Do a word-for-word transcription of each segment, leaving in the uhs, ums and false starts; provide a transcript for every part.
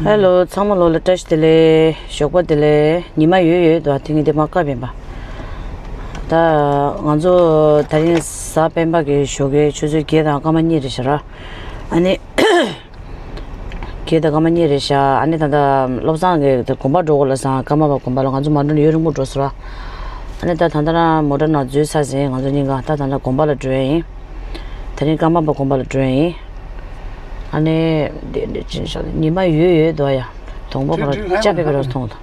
ཧེ་ལོ། ཚང་མ་ལོ་ལ་བཀྲ་ཤིས་བདེ་ལེགས། ཞོགས་པ་བདེ་ལེགས། ཉི་མ་ཡོད་ཡོད་དོ། དེ་ངས་དེ་མ་བཀབ་ཡིན་པ། ད་ང་ཚོ་དེ་རིང་གཟའ་སྤེན་པ་གི་ཞོགས་ཀའི་ཆུ་ཚོད་བརྒྱད་དང་སྐར་མ་གཉིས་རེད་ཤག་ར། ཨ་ནི། བརྒྱད་དང་སྐར་མ་གཉིས་རེད་ཤག་ཨ་ནི་ད་ལྟ་བློ་བཟང་གི་དགོན་པ་འགྲོ་དགོས་ལབ་སོང་། ཀརྨ་པ་དགོན་པ་ལ། ང་ཚོ་མ་འགྲོ་ནས་ཡུན་རིང་པོ་འགྲོ་སོང་ར། ཨ་ནི་ད་ད་ལྟ་རང་མོ་ཊ་ནང་འཛུལ་ཚར་ཟིན། ང་ཚོ་གཉིས་ཀ་ད་ད་ལྟ་དགོན་པ་ལ་འགྲོ་ཡ་ཡིན། དེ་རིང་ཀརྨ་པ་དགོན་པ་ལ་འགྲོ་ཡ་ཡིན། ཨ་ནི། འདི་འདི་ཅི་ཞོག་ཉི་མ་ཡོད་ཡོད་དོ་ཡ། དོང་པོ་ཁོ་ར་ཅག་པེ་པེ་ར་ཐོང་དོ།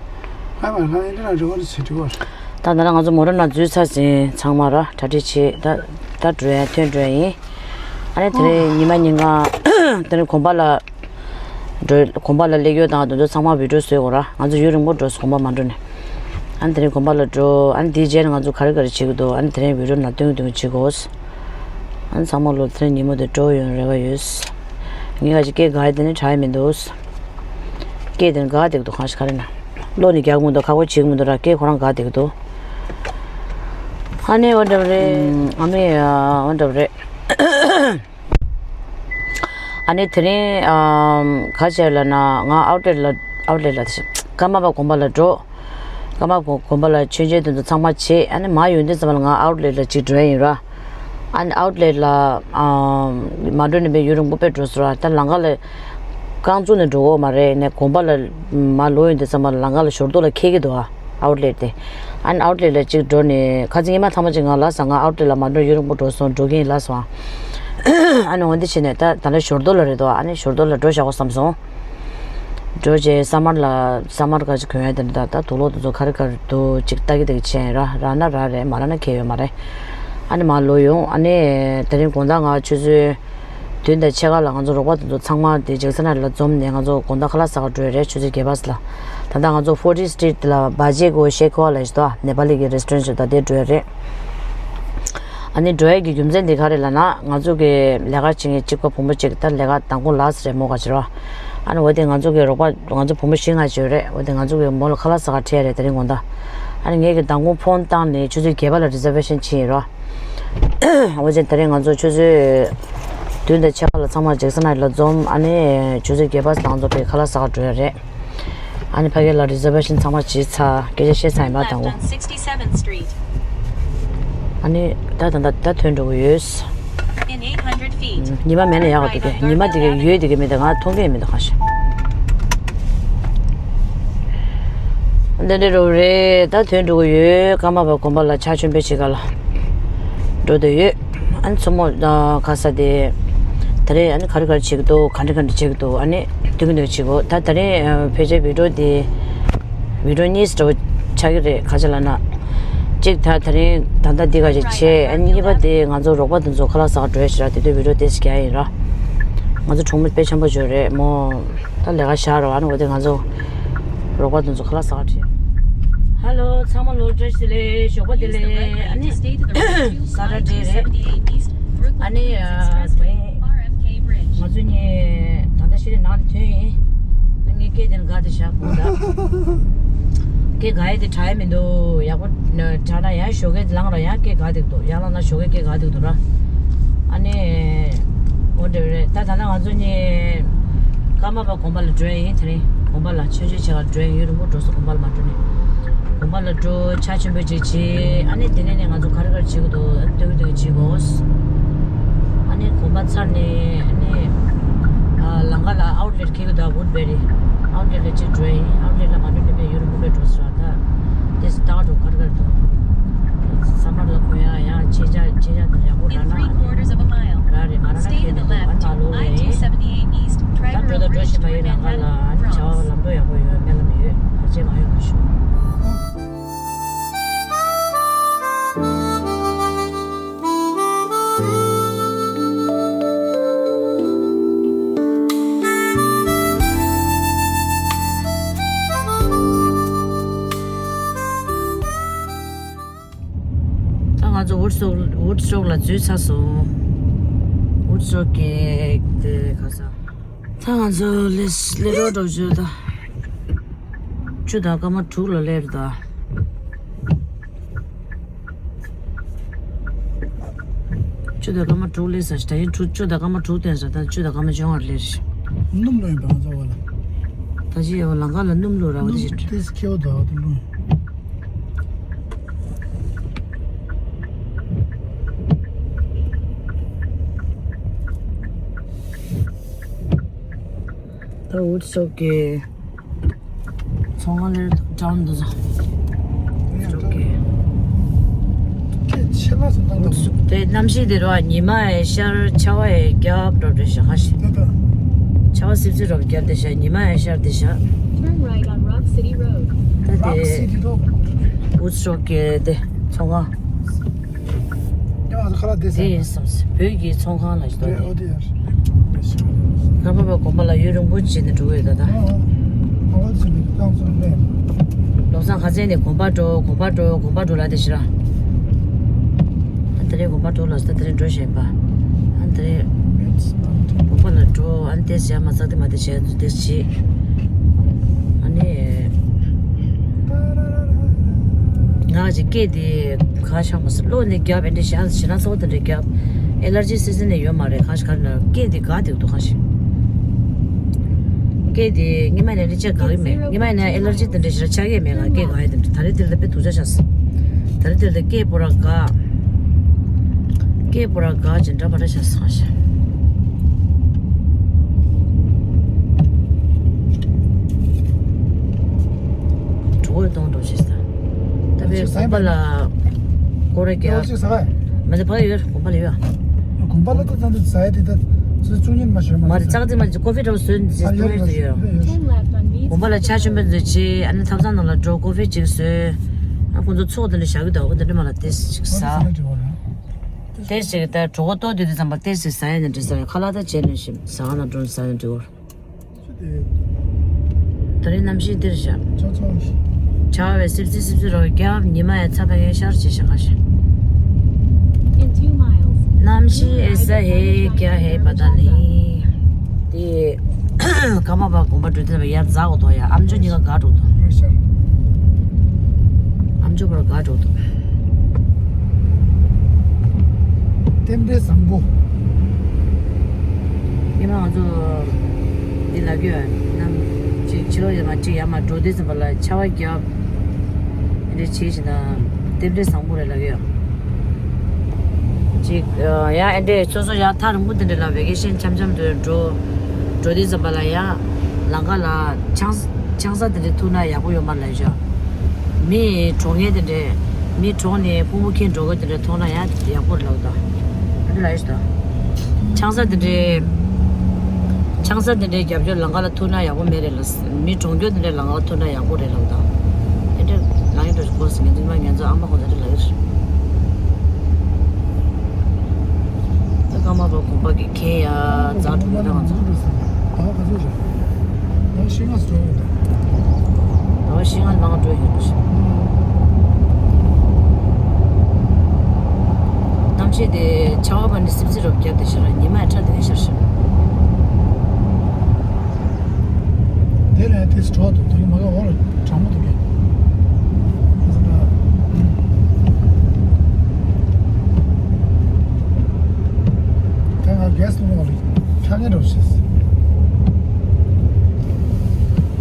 ད་ད་ང་ཚོ་མོ་ཊ་ནང་འཛུལ་ཚར་ཟིན། ཚང་མ་ར་གྲ་སྒྲིག་བྱེད། ད་ད་འགྲོ་ཡ་ཐོན་འགྲོ་ཡ་ཡིན། ཨ་ནི་དེ་རིང་ཉི་མ་ཉིན་གང་དེ་རིང་དགོན་པ་ལ་འགྲོ། དགོན་པ་ལ་སླེབས་ཡོད་དང་དེ་ཚོ་ཚང་མ་བི་ཌིའོ་བཟོས་དགོས་ར། ང་ཚོ་ཡུན་རིང་པོ་འགྲོ་སོང་དགོན་པ་མ་འགྲོ་ནས། ཨ་ནི་དེ་རིང་དགོན་པ་ལ་འགྲོ། ཨ་ནི་དེའི་རྗེས་ལ་ང་ཚོ་ག་རེ་ག་རེ་བྱེད་ཀྱི་འདུག་ཨ་ནི་དེ་རིང་བི་ཌིའོ་ནང་སྟོན་གྱི་འདུག་བྱེད་དགོས། ཨ་ནི་ཚང་མ་ལོ་དེ་རིང་ཉིན་མོ་དེ་སྤྲོ་བོ་ཡོང་རེ་བ་ཡོད། ངས་ག་ཅིག་སྐད་འགག་ཡ་དེ་ནི་དྲག་ཡ་མི་འདུག་སྐད་དེ་ནི་འགག་བསྡད་ཀྱི་འདུག་གང་ཞིག་ག་རེ་ན། བློ་ནི་རྒྱག་གི་མི་འདུག་ཁག་པོ་བྱེད་ཀྱི་མི་འདུག་ར། སྐད་ཁོ་རང་འགག་བསྡད་ཀྱི་འདུག་ཨ་ནི་འོ་འདྲ་བ་རེད། ཨ་མའི་འོ་འདྲ་བ་རེད། ཨ་ནི་དེ་རིང་ཨམ། ག་བྱས་ལབ་ན། ང་ཨའུ་ཊི་ལེཊ་ལ། ཨའུ་ཊི་ལེཊ་ལ་དེ་ཀརྨ་པ་དགོན་པ་ལ་འགྲོ། ཀརྨ་པ་དགོན་པ་ལ་མཆོད་མཇལ་དེ་ཚོ་ཚང་མ་བྱེད། ཨ་ནི་མར་ཡོང་དུས་ཙམ་པ་ལ་ང་ཨའུ་ཊི་ལེཊ་ལ་གཅིག་འགྲོ་ཡ་ཡིན་ར། ཨ་ནི་ཨའུ་ཊི་ལེཊ་ལ་ཨམ། མ་འགྲོ་ནས་པའི་ཡུན་རིང་པོ་དཔེ་འགྲོ་སོང་ར། ད་ལམ་ཁ་ལ་རྐང་བཙུགས་ནས་འགྲོ་གི་ཡོད་མ་རེད། ནས་དགོན་པ་ལ་མར་ལོག་ཡོང་དུས་ཙམ་པ་ལ་ལམ་ཁ་ལ་ཞོར་ཐོག་ལ་འཁེལ་གྱི་འདུག་ཨ། ཨའུ་ཊི་ལེཊ་དེ། ཨ་ནི་ཨའུ་ཊི་ལེཊ་ལ་གཅིག་འགྲོ་ནས། ཁ་སང་ཉི་མ་ཐ་མ་གཅིག་ང་ལབ་སོང་། ང་ཨའུ་ཊི་ལེཊ་ལ་མ་འགྲོ་ཡུན་རིང་པོ་འགྲོ་སོང་། འགྲོ་གི་ཡིན་ལབ་སོང་ཨ། ཨ་ནི་འོ་འདི་བྱས་ནས་ད་ད་ལྟ་ཞོར་ཐོག་ལ་རེད་འདུག་ཨ་ནི་ཞོར་ཐོག་ལ་འགྲོ་བཞག་གོ་བསམ་སོང་། འགྲོ་རྗེས་ས་མར་ལ། ས་མར་ག་ཅིག་གོན་ཡ་དེ་འདྲ། ད་ད་དུག་ལོག་དེ་ཚོ་ག་རེ་ག་རེ་འདུག་ཅིག་ལྟ་གི་དེ་གི་བྱས་ར། རག་ན་རག་རེད། མ་རག་ན་ཁྱད་ཡོད་མ་རེད། ཨ་ནི་མར་ལོག་ཡོང་། ཨ་ནི་དེ་རིང་དགོང་དག་ང་ཆུ་ཚོད་བདུན་དང་ཕྱེད་ཀ་ལ་ང་ཚོ་རོགས་པ་དེ་ཚོ་ཚང་མ་དེ་ཇེག་སན་ཧའེཊ་ལ་འཛོམས་ནས་ང་ཚོ་དགོང་དག་ཁ་ལག་ཟ་ག་འགྲོ་ཡ་རེད། ཆུ་ཚོད་བརྒྱད་པ་ལ། ད་ལྟ་ང་ཚོ་ཕོར་ཊི་སི་ཊི་རིཊ་ལ་བ་ཇེ་གོ་ཤེ་ཁོ་ལ་ཞིག་འདུག་ནེ་པ་ལི་གི་རེ་སི་ཊོ་རན་ཊི་ཞིག་འདུག་དེ་འགྲོ་ཡ་རེད། ཨ་ནི་འགྲོ་ཡ་གི་རྒྱུ་མཚན་དེ་ག་རེ་ལབ་ན། ང་ཚོ་གི་ལས་ཀ་བྱེད་མཁན་གཅིག་པ་བུ་མོ་གཅིག་ད་ལས་ཀ་མདང་དགོང་ལ་ཟེར་རེད་མོ་ག་ཅི་རོ། ཨ་ནི་འོ་དེ་ང་ཚོ་གི་རོགས་པ་ང་ཚོ་བུ་མོ་བཞི་ལྔ་ཅིག་ཡོད་རེད། འོ་དེ་ང་ཚོ་གི་མོ་ལ་ཁ་ལག་ཟ་ག་ཁྲིད་ཡ་རེད་དེ་རིང་དགོང་དག་ཨ་ནི་ངས་གི་མདང་དགོང་ཕོན་བཏང་ནས་ཆུ་ཚོད་བརྒྱད་པ་ལ་རི་ཛར་ཝེ་ཤན་ཕྱིན་ཡིན་རོ། འོ་ཅན་དེ་རིང་ང་ཚོ་ཆུ་ཚོད་བདུན་དང་ཕྱེད་ཀ་ལ་ཚང་མ་ཇེག་སན་ཧའེཊ་ལ་འཛོམས། ཨ་ནི་ཆུ་ཚོད་བརྒྱད་པ་ལ་ང་ཚོ་དཔེ་ཁ་ལག་ཟ་ག་འགྲོ་ཡ་རེད། ཨ་ནི་ཕ་གི་ལ་རི་ཛར་ཝེ་ཤན་ཚང་མ་བྱས་ཚར། སྐད་ཆ་བཤད་ཚར་ཡིན་པ་དང་པོ། Left on sixty-seventh Street. ཨ་ནི་ད་ད་ད་ད་ཐོན་འགྲོ་གི་ཡོད། In eight hundred feet. ཉི་མ་མེད་ན་ཡག་ག་འདུག་གས། ཉི་མ་དེ་གས་ཡོད་དེ་གས་མེད་ད་ང་མཐོང་གི་མེད་ད་གང་ཤེས། འདི་འདྲ་རོ་རེད། ད་ཐོན་འགྲོ་གི་ཡོད། ཀརྨ་པ་དགོན་པ་ལ་ཕྱག་མཆོད་འབུལ་བྱེད་ག་ལ་འགྲོ་འདོད་ཡོད། ཨ་ནི་མཚོ་མོ་ཨ་ག་ས་དེ་ད་རེས་ཨ་ནི་ག་རེ་ག་རེ་བྱེད་ཀྱི་འདུག་ག་འདྲ་ག་འདྲ་བྱེད་ཀྱི་འདུག་ཨ་ནི་སྟོན་གྱི་འདུག་བྱེད་གོ། ད་ད་རེས་ཕལ་ཆེར་བི་ཌིའོ་དེ་བི་ཌིའོ་གཉིས་འདྲ་བོ་ཆགས་ཀྱི་རེད། ག་ཅི་ལབ་ན། གཅིག་ད་ད་རིང་ད་ལྟ་འདི་ག་ཅིག་བྱས། ཨ་ནི་གཉིས་པ་དེ་ང་ཚོ་རོགས་པ་དེ་ཚོ་ཁ་ལག་ཟ་ག་འགྲོ་ཡ་ཞིག་ར། དེ་དུས་བི་ཌིའོ་དེ་ཞིག་རྒྱག་ཡ་ཡིན་ར། ང་ཚོ་གྲོགས་མོ་དཔེ་ཆེན་པོ་ཅིག་ཡོད་རེད་མོ། ད་ལས་ཀ་བཞག་རོགས། ཨ་ནི་འོ་དེ་ང་ཚོ་རོགས་པ་དེ་ཚོ་ཁ་ལག་ཟ་ག་ཁྲིད། ཧེ་ལོ། ཚང་མ་ལོ་བཀྲ་ཤིས་བདེ་ལེགས། ཞོགས་པ་བདེ་ལེགས། ཨ་ནི་ས་ར་ཌེ་རེད། ཨ་ནི་ཨ་དེ་ང་ཚོ་གཉིས་ད་ལྟ་ཤི་རི་ནང་ལ་ཐོན་ཡིན། ངས་སྐད་དེ་ནི་དགའ་དེ་བཞག་གོང་ད། སྐད་དགའ་ཡས་དེ་དྲག་ཡ་མི་འདུག་ཡག་པོ་དྲག་ན་ཡང་ཞོགས་ཀས་ལངས་ར་ཡང་སྐད་དགའ་དེ་འདུག་ཡང་ལངས་ན་ཞོགས་ཀས་སྐད་དགའ་དེ་འདུག་ར། ཨ་ནི། འོ་འདྲ་རེད། ད་ད་ལྟ་ང་ཚོ་གཉིས་ཀརྨ་པ་དགོན་པ་ལ་འགྲོ་ཡ་ཡིན། དེ་རིང་དགོན་པ་ལ་མཆོད་མཇལ་བྱེད་གར་འགྲོ་ཡ་ཡིན། ཡུན་རིང་པོ་འགྲོ་སོང་དགོན་པ་ལ་མ་འགྲོ་ནས། དགོན་པ་ལ་འགྲོ། ཕྱག་མཆོད་འབུལ་ཅིག་བྱེད། ཨ་ནི་དེ་ནས་ནས་ང་ཚོ་ག་རེ་ག་རེ་བྱེད་ཀྱི་འདུག་ཨ་ནི་སྟོན་གྱི་འདུག་བྱེད་དགོས། ཨ་ནི་དགོན་པ་ཚར་ནས་ཨ་ནི་ཨ་ལམ་ཁ་ལ་ཨའུཊ་ལེཊ་འཁེལ་གྱི་འདུག་ཝུཌ་བེ་རི་ཨའུཊ་ལེཊ་ལ་གཅིག་འགྲོ་ཡིན། ཨའུཊ་ལེཊ་ལ་མ་འགྲོ་ནས་པའི་ཡུན་རིང་པོ་དཔེ་འགྲོ་སོང་། ད་དེ་སི་ལྟ་ག་འགྲོ་ག་རེ་ག་རེ་འདུག་ས་མར་ལ་གོན་ཡ་ཡང་ཆེ་ཆ་ཆེ་ཆ་དང་ཡག་པོ་རག་ན་ཨ་ནི་རག་རེད། མ་རག་ན་ཁྱད་མི་འདུག་ཨ་ནི་མ་ལོག་ཡིན། ད་འགྲོ་ད་འགྲོ་བཞིན་པ་ཡིན། ལམ་ཁ་ལ་ཨ་ནི་བྱ་བ་ལམ་འགྲོ་ཡག་པོ་ཡོད། སྨན་ལམ་ཡོད། བར་ཆད་མ་ཡོང་བ་ཞུ། ད་ང་ཚོ་ཝུཌ་སི་ཊོག་ཝུཌ་སི་ཊོག་ལ་འཛུལ་ཚར་སོང་། ཝུཌ་སི་ཊོག་གི་དེ་ག་ས། ད་ང་ཚོ་སླེབས་སླེབས་རོགས་འགྲོ་བརྗོད་ད། བཅུ་དང་སྐར་མ་དྲུག་ལ་སླེབས་རེད་ད། བཅུ་དང་སྐར་མ་དྲུག་སླེབས་ས་ཞིག་ད་ཡིན། དྲུག་བཅུ་དང་སྐར་མ་དྲུག་བསྟན་ས་ད་བཅུ་དང་སྐར་མ་བཅོ་ལྔར་སླེབས་རེད། སྣུམ་རང་ཡིན་པ་ང་ཚོ་བ་ལ། ད་ཅི་ཡོད་ལམ་ཁ་ལ་སྣུམ་བླུགས་ར་བ་དེ་ཅི། ཏིས་ཁེའུ་དོ་དུ་ལུང་། ད་འུ་ཚོ་གི་ཚོང་ཁང་ལ་འགྲོ་འདུག་ཚོ། ཁྱེད་ཆེ་ལ་སུ་བཏང་འདུག་དེ་གནམ་གཤིས་དེ་རོ་ཉི་མ་ཡི་ཤར་ཆར་པ་ཡི་རྒྱབ་འགྲོ་འདྲ་ཤག་ཤི། ད་ད། ཆར་པ་སིབ་སིབ་རོ་རྒྱབ་དེ་ཤག་ཉི་མ་ཡི་ཤར་དེ་ཤག Turn right on Rock City Road. ད་རོག་དེ་སི་ཊི་རོ། འུ་ཚོ་གི་དེ་ཚོང་ཁང་། ཡང་ང་ཚོ་ཁ་ལག་དེ་དེ་ཡིན་བསམ་སི་བོད་ཀྱི་ཚོང་ཁང་ལ་ཞིག་དེ་ཨོ་དེ་ཡར། ཁ་པ་པ་དགོན་པ་ལ་ཡུན་རིང་པོ་བྱས་ནས་འགྲོ་གི་ཡོད་ད་ད། ཨོ་ཨོ་ཚེ་མི་རྟག་ཚོ་ལས། ལོ་སང་ཁ་ཚན་ནས་དགོན་པ་འགྲོ་དགོན་པ་འགྲོ་དགོན་པ་འགྲོ་ལ་དེ་ཤི་ར། ཨ་དེ་རིང་དགོན་པ་འགྲོ་ལ་ས་དེ་རིང་འགྲོ་བཞིན་པ། ཨ་དེ་རིང་དགོན་པ་ལ་འགྲོ་ཨ་དེ་བྱས་མ་ཚག་དེ་མ་དེ་བྱས་དེ་བྱས། ཨ་ནི། ང་ཅིག་སྐད་དེ་ག་ཤང་མ་སི་ལོ་ནས་རྒྱབ་ཨེ་འདྲ་ཤང་ཞི་ན་ཚོགས་དེ་འདྲ་རྒྱབ། ཨེ་ལར་ཇི་སི་ཟན་ནས་ཡོད་མ་རེད་གང་ཞིག་ག་རེ་ན་སྐད་དེ་ག་དེ་འདུག་གང་ཞིག་སྐད་དེ་ཉི་མ་ནས་ལི་ཅག་ག་གི་མེད་ཉི་མ་ནས་ཨེ་ལར་ཇི་དེ་འདྲ་ཞི་ན་ཆགས་ཀྱི་མེད་ང་སྐད་ག་ཡི་དེ་འདྲ་ད་རེ་དེ་ལ་དཔེ་དུག་ཆ་ཤ་སི། ད་རེ་དེ་ལ་སྐད་པོ་ར་ག་སྐད་པོ་ར་ག་ཅི་འདྲ་མ་འདྲ་ཤ་སི་གང་ཞིག་གྲོད་ཁོག་གཏོང་འགྲོ་ཞེས་ཟེར། ད་བའི་དགོན་པ་ལ་སྐོར་ར་རྒྱག་ཅིག་ཟ་བས། མ་ཟད་ཕ་ཡོད་དགོན་པ་ལ་ཡོད། དགོན་པ་ལ་ད་ད་འདི་ཟ་ཡ་དེ་ད་ཚོད་བཅུ་གཉིས་མ་ཤོར་མ་མ་རེད་རེད་ཙག་ཙིག་མ་ཅིག་ཀོ་ཧྥི་འདྲ་བོ་བཟོས་འདི་ཨ་ཟེར་ཡོད་ཡོད་ཡོད་ཡོད། དགོན་པ་ལ་ཕྱག་མཆོད་འབུལ་མཛོད་ཅིག་ཨ་ནི་ཐབ་ཚང་ནང་ལ་འགྲོ་ཀོ་ཧྥི་ཅིག་བཟོས། ཨ་ཁོང་ཚོ་ཚོགས་དེ་འདྲ་བཞག་གི་འདུག་ཨ་ཁོ་དེ་འདྲ་མ་ལ་ཏེ་ཞིག་ཟ། ཏེ་ཞིག་ད་གྲོད་ཁོག་ལྟོགས་དུས་དུས་ཙམ་པ་ཏེ་ཞིག་ཟ་ཡ་ནི་འདྲ་ཟ་ཡ་ཁ་ལག་ད་བྱས་ནས་ཞིམ་ཟ་ན་འགྲོ་ཟ་ཡ་འདྲ་བོ། ད་རེས་གནམ་གཤིས་འདིར་བཞག་ཆར་བའི་སིབ་སིབ་སིབ་སིབ་རོ་རྒྱབ་ཉི་མ་ཡང་ཚ་བ་ཡང་ཤར་བྱེད་ཤག་ཤག In two miles, གནམ་གཤིས་ཨེ་ས་ཧེ་རྒྱ་ཧེ་པ་ད་ནི། དེ་ཀ་མ་པ་དགོན་པ་འགྲོ་དུས་ཡར་འཛག་གོ་དོ་ཡ་ཨམ་ཅོག་གཉིས་ཀ་དགའ་འགྲོ་དོ། ཨམ་ཅོག་པར་དགའ་འགྲོ་དོ། རྟེན་འབྲེལ་བཟང་པོ། ཉི་མ་ང་ཚོ་འདི་ལ་རྒྱུ་ནམ་ཅིག་ཕྱི་ལོགས་ཡར་མར་ཅིག་ཡར་མར་འགྲོ་དུས་ཙམ་པ་ལ་ཆར་པ་རྒྱབ། འདི་བྱེད་བཞིན་ན་རྟེན་འབྲེལ་བཟང་པོ་རེད་ལ་རྒྱུ་ཡ། ཅིག་ཡ་ཨེ་འདྲས་སོ་སོ་ཡ་ཐག་རིང་པོ་དེ་འདྲ་ལ་བེ་ཀེ་ཤན་འཆམ་འཆམ་དུ་འགྲོ་འགྲོ་དུས་ཙམ་པ་ལ་ཡ་ལམ་ཁ་ལ་ཆང་ཆང་ས་དེ་འདྲས་ཐུག་ན་ཡག་པོ་ཡོད་མ་རེད་ལ་རྒྱུ་ཡ། མི་གྲོངས་མཁན་དེ་འདྲས་མི་གྲོངས་ནས་ཕུང་པོ་འཁྱེར་འགྲོ་མཁན་དེ་འདྲས་མཐོང་ན་ཡང་ཡག་པོ་རེད་ལབ་ད། ཨ་འདི་ལ་ཡོད་ད། ཆང་ས་དེ་འདྲས་ཆང་ས་དེ་འདྲས་རྒྱབ་སྐྱོར་ལམ་ཁ་ལ་ཐུག་ན་ཡག་པོ་མེད་རེད་ལ། མི་གྲོངས་རྒྱུ་དེ་འདྲས་ལམ་ཁ་ལ་ཐུག་ན་ཡག་པོ་རེད་ལབ་ད། དེ་འདྲས་ལབ་ཡོད་འགྲོ་ཞིག་གོ་སི་ངན་དུས་མ་ངན་ཚོ་ཨ་མ་ཁོང་ཚོ་དེ་ལབ་ཡོད་རེད། ད་ཀརྨ་པ་དགོན་པ་གི་ཁེ་ཡ་རྫ་གྲུ་ཡོད་ད་ང་ཚོ། ད་ག་ཚོད་རེད། ད་ཤིང་ང་སྤྲོ་ཡོད་ད། ད་ཤིང་ང་མང་སྤྲོ་ཡོད་ཞིག་གནམ་གཤིས་དེ་ཆར་པ་ནི་སིབ་སིབ་རོབ་བརྒྱབ་དེ་ཤར་ཉི་མ་ཡ་ཁྲ་དེ་ནས་ཤར་ཤར། དེ་ལས་དེ་སྤྲོ་འདུག་དེ་མ་ག་འོ་ལ་གྲང་མོ་འདུག་གས། ད་ང་གེ་སི་ལུང་འོ་ལ་ཆ་ངན་འགྲོ་ཤེས།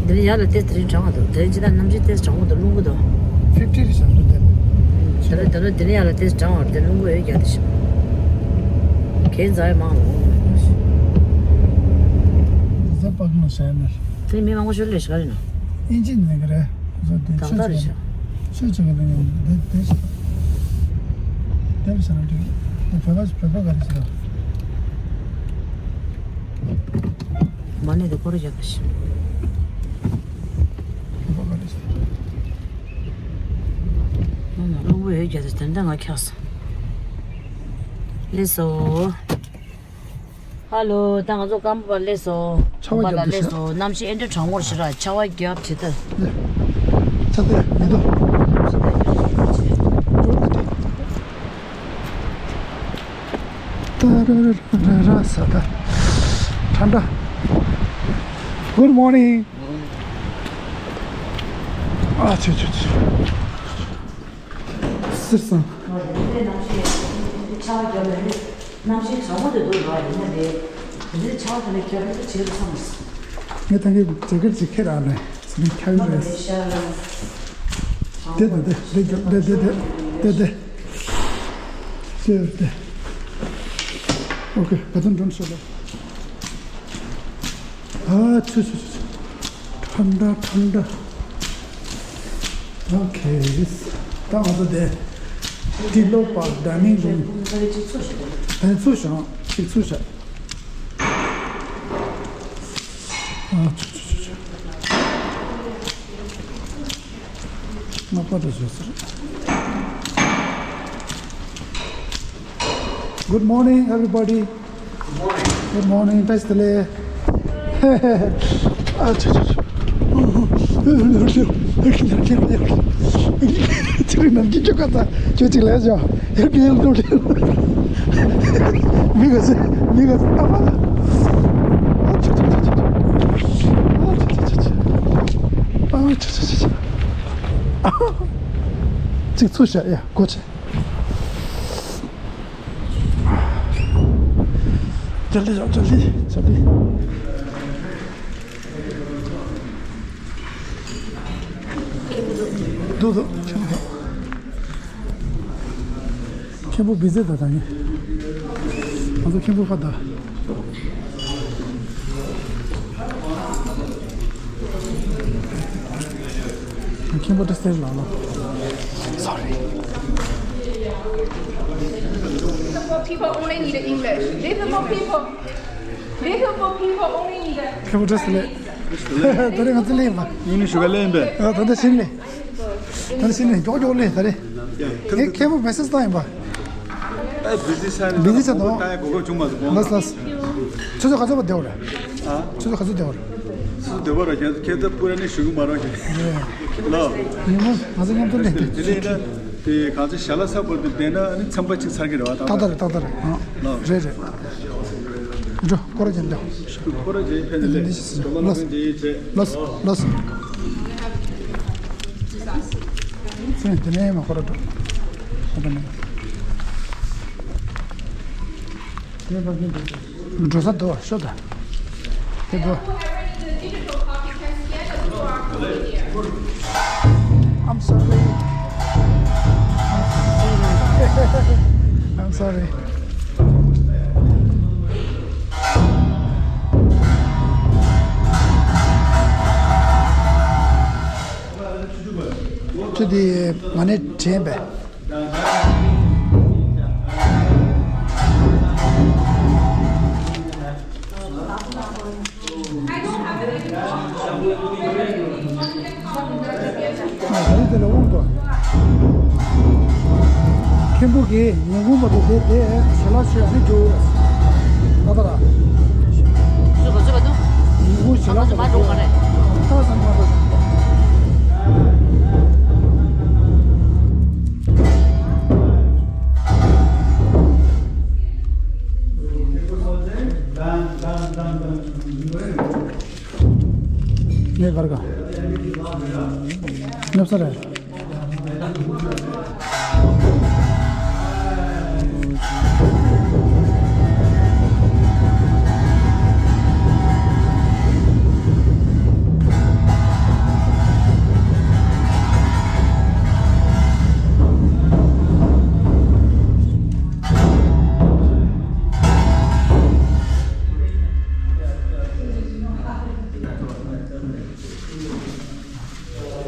འདི་ནི་ཡར་ལ་ཏེས་དེ་རིང་གྲང་བ་འདུག་དེ་རིང་ཅི་ལྟར་གནམ་གཤིས་ཏེས་གྲང་བོ་འདུག་རླུང་བུ་འདུག་ཕིབ་ཏི་རི་ཞབས་བྲོ་འདེབས། དེ་ལ་དེ་ལ་དེ་ནི་ཡར་ལ་ཏེས་གྲང་བར་དེ་རླུང་བུ་འོད་རྒྱག་དེ་ཞིག་གན་ཛའི་མང་ལ་འོང་མེད་པ་ཞིག་ཟ་པག་མ་ཟ་ཡ་མེད། དེ་ནི་མི་མང་པོ་ཤོར་ལས་ཤིག་ག་རེ་ན། ཨིན་ཇི་ནས་ག་རེ། ད་ལྟ་རེད་ཤག་ཆོས་ཆོས་ཆོས་ག་ལ་ཡང་དེ་དེ་ཞིག་དེ་ལ་ཞིག་ན་འགྲིག་བོད་པ་བོད་པ་ག་རེ་ཞིག་ལ། མ་ཎི་དེ་སྐོར་རྒྱག་པ་ཞིག་རླུང་བུ་ཡོད་རྒྱ་དེ་དེ་འདྲ་ང་འཁྱགས་སོང་། སླེབས་སོ། ཧ་ལོ། ད་ང་ཚོ་ཀརྨ་པ་སླེབས་སོང་། ཆར་པ་པ་ལ་བརྒྱབ་འདུག་སླེབས་ཤག་སོང་། གནམ་གཤིས་ཨེ་འདྲ་གྲང་མོར་ཞིག་ར་ཆར་པ་བརྒྱབ་བྱེད་ད། ཆ་ཚད་མི་འདུག་ད་ར་ར་ར་ར་ས་ད་ཁྲ་འདྲ། Good morning. ཨ་ཆུ་ཆུ་ཆུ། སིར་སང་། ཆར་པ་བརྒྱབ་ནས་གནམ་གཤིས་གྲང་མོ་དེ་འདུག་ར་ཡིན་ན་ལས་དེ་འདྲའི་ཆར་པ་དེ་ནས་བརྒྱབ་ན་བྱེད་དུ་ཚང་མ་སོང་། ངས་ད་གིན་ཇེ་ཀེཊ་ཅིག་ཁྱེར་ཨ་ལས་སེམས་ཁྱབ་ཡོད་རེད། དེ་དེ་དེ་དེ་དེ་དེ་དེ་དེ་དེ་དེ་དེ། ཨོ་ཁེ། ག་ཚོད་འགྲོ་ཤོག་ལ། ཨ་ཆུ་ཆུ་ཆུ་ཆུ། ཐན་ད་ཐན་ད། ཨོ་ཁེ། ད་ང་ཚོ་དེ་ཏི་ལོ་པར་ཌའི་ནིང་རུམ། ད་ཚུར་བཞག་ཅིག་ཚུར་བཞག་ཨ་ཆུ་ཆུ་ཆུ་ཆུ། ང་པ་དེ་བཟོས་ཟེར། Good morning, everybody. Good morning. བཀྲ་ཤིས་བདེ་ལེགས། ཨ་ཆུ་ཆུ་ཆུ། ཁྱེད་རང་ནམ་རྒྱུན་ཁྱོད་ཁ་ཚ་ཁྱོད་ཅིག་ལས་བྱོས། ཧེ་པི་ཧེ་ལ་ཏོ་ལེ། མི་ག་ཚོད་མི་ག་ཚོད་ཨ་མ་ལ། ཨ་ཆུ་ཆུ་ཆུ་ཆུ། ཨ་ཆུ་ཆུ་ཆུ་ཆུ། ཨ་ཆུ་ཆུ་ཆུ་ཆུ། ཨ་ཅིག་ཚུར་བཞག་ཡ་སྒོ་ཕྱེ། ཇལ་ལི་ཇོ་ཇལ་ལི་ཇལ་ལི། འདུག་འདུག་ཁྱེད་མཁན་པོ་བི་ཟི་ད་ད་ངས། ང་ཚོ་མཁན་པོ་ཕ་ད། མཁན་པོ་ད་སྟེར་ལ་ལ། Sorry. Little for people only need English. Little for people. Little for people only need. མཁན་པོ་ད་སྟེར་ལ། ད་རེས་ང་ཚོ་ལེན་པ། ཡིན་ནི་ཞུ་ག་ལེན་པས། ཨ་ད་ད་ཕྱིན་ལེ། ད་ཕྱིན་ལེ་མགྱོགས་མགྱོགས་ལེན་ད་རེས། ངས་མཁན་པོ་མེ་སེ་ཇི་བཏང་ཡིན་པ། ཨ་བི་ཟི་ས་ནས་བི་ཟི་ས་དང་། ད་ཡ་གོ་སྐབས་བྱུང་མ་སོང་། ལགས་ལགས། ཆུ་ཚོད་ག་ཚོད་བར་བསྡད་པ་རེད། ཨ། ཆུ་ཚོད་ག་ཚོད་བསྡད་པ་རེད། ཆུ་ཚོད་བསྡད་པ་རེད། ཁྱེད་ཁྱེད་ཚོ་པུ་ར་ནི་ཞུ་གི་མ་རེད་ཁྱེད། ལོ། ཉིན་མོ་ང་ཚོ་མཉམ་དུ་ལེན་དེ། དེ་ལས་ན་དེ་གང་ཚེ་ཞལ་ལག་ཚ་བར་དུ་བསྡད་ན་ནི་ཚན་པ་གཅིག་ཚར་གི་རེད་བ། ཏག་ཏག་རེད། ཏག་ཏག་རེད། ཨ། ལོ། རེད་རེད། འགྲོ་སྐོར་ར་རྒྱབ་འགྲོ། སྐོར་ར་རྒྱབ་ཕན་ལས། ལགས་ལགས། ལགས་ལགས། ཚེ་དེ་ནས་མ་སྐོར་ར་འགྲོ། ཨ་ད་ནས། འགྲོ་ས་འདུག་ཤོག་ད། དེ་འགྲོ། I'm sorry. I'm sorry. ཁྱོད་དེ་མ་ཎི་དྲན་པས། ཨ་ད་རེས་དེ་ལ་དབང་དུ། མཁན་པོ་གིས་ཉིན་གུང་བར་དུ་བསྡད་དེ་ཞལ་ལག་མཆོད་ཨ་ནི་རྒྱུ། ད་ལྟ་ར། བཟོས་པ་བཟོས་པ་འདུག་ཉིན་གུང་ཞལ་ལག་མ་འགྲོ་མ་རེད། ད་ས་མ་འགྲོ། ངས་གར་ག་ཉོབ་ས་རེད།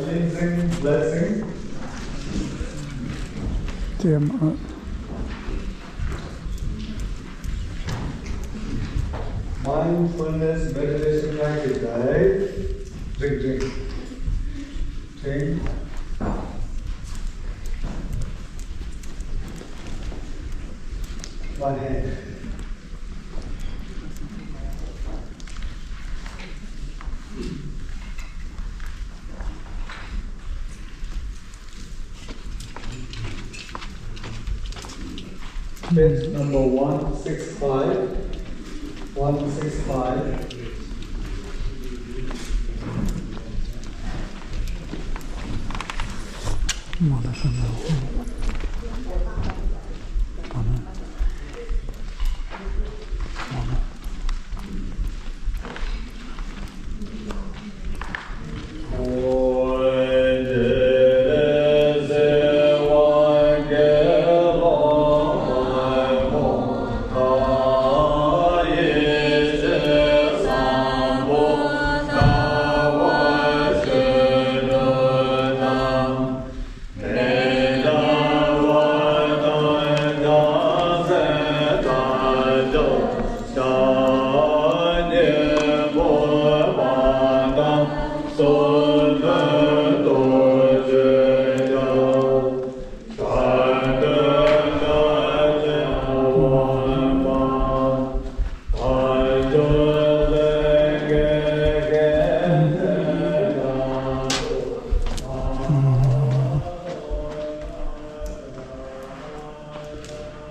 Blessing, blessing. དེ་མ། Mindfulness meditation ཡག་གི་ད་རིག་རིག་དྲན། One hand. Page number one six five. One six five.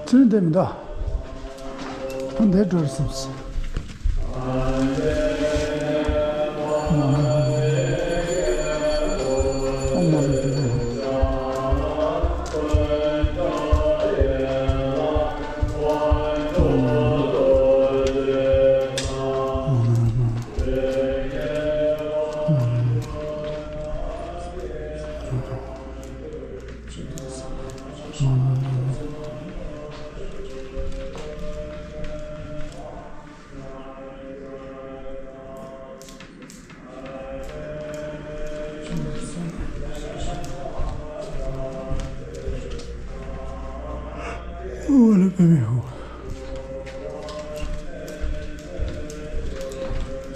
ཚུན་འདི་མི་འདུག་ཨ་འདིར་འགྲོ་རེ་སོང་།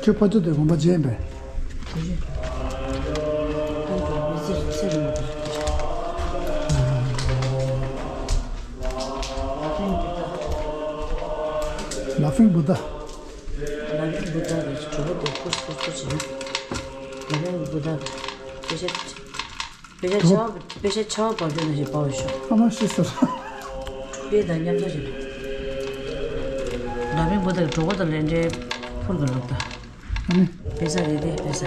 ཁྱོད་ཕ་ཚོ་དེ་དགོན་པ་མཇལ་པས། Laughing Buddha། Laughing Buddha གི་གྲོགས་པོ་དེ་ཁུར་ཁུར་ཁུར་བྱས་ན། Laughing Buddha གི་དཔེ་ཆ། དཔེ་ཆ་ཆར་པ། དཔེ་ཆ་ཆར་པ་བབས་ཀྱོག་ནང་བཞིན་བབས་ཤོག་ཨ་མ་ཤི་སོང་། དཔེ་དང་མཉམ་འཇོག་བྱེད། Laughing Buddha གི་གྲོགས་པོ་དང་ལས་འབྲེལ་ཕུར་གི་ལོག་ད། ཨ་ནི། བེ་ས་རེད་དེ་བེ་ས།